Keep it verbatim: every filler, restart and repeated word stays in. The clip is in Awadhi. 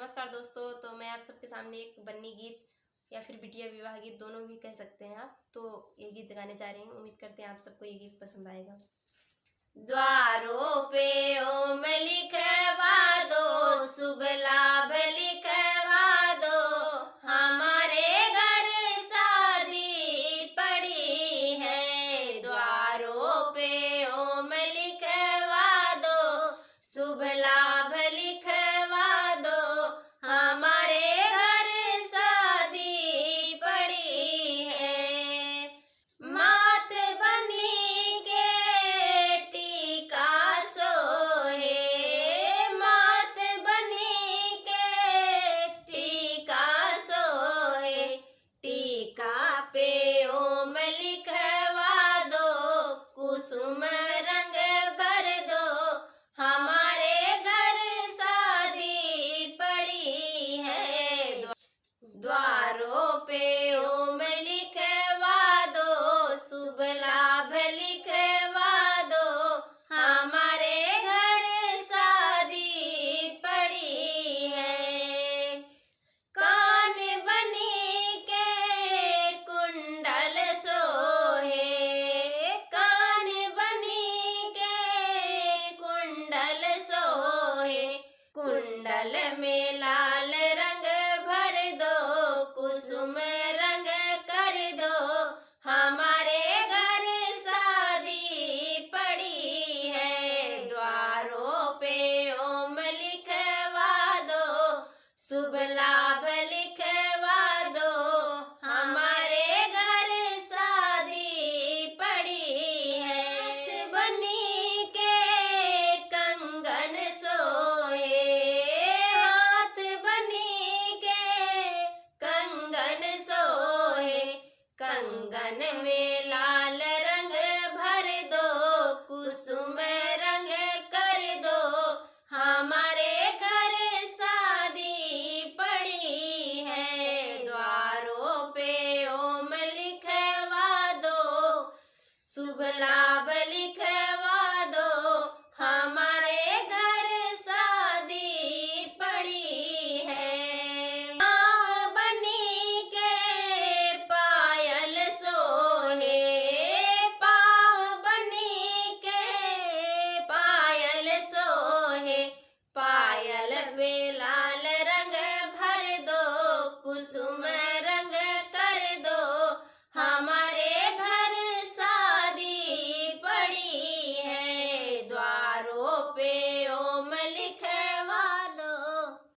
नमस्कार दोस्तों, तो मैं आप सबके सामने एक बन्नी गीत या फिर बिटिया विवाह गीत, दोनों भी कह सकते हैं आप, तो ये गीत गाने जा रही हूँ। उम्मीद करते हैं आप सबको ये गीत पसंद आएगा। द्वारों पे ओम लिखवा दो, शुभ लाभ लिखवा दो, हमारे घर शादी पड़ी है। द्वारों पे ओम लिखवा दो, शुभ लाभ लिखवा दो, हमारे घर शादी पड़ी है। माथ बनी के टीका सोहे, माथ बनी के टीका सोहे, टीका पे ओम लिखवा दो, कुसुम रंग भर दो, हमारे घर शादी पड़ी है। द्वारों पे ओम लिखवा दो, शुभ लाभ लिखवा दो, हमारे घर शादी पड़ी है। कान बनी के कुंडल सोहे, कान बनी के कुंडल सोहे, कुंडल में लाल रंग भर दो, कुसुम रंग कर दो, हमारे घर शादी पड़ी है। द्वारों पे ओम लिखवा दो, शुभ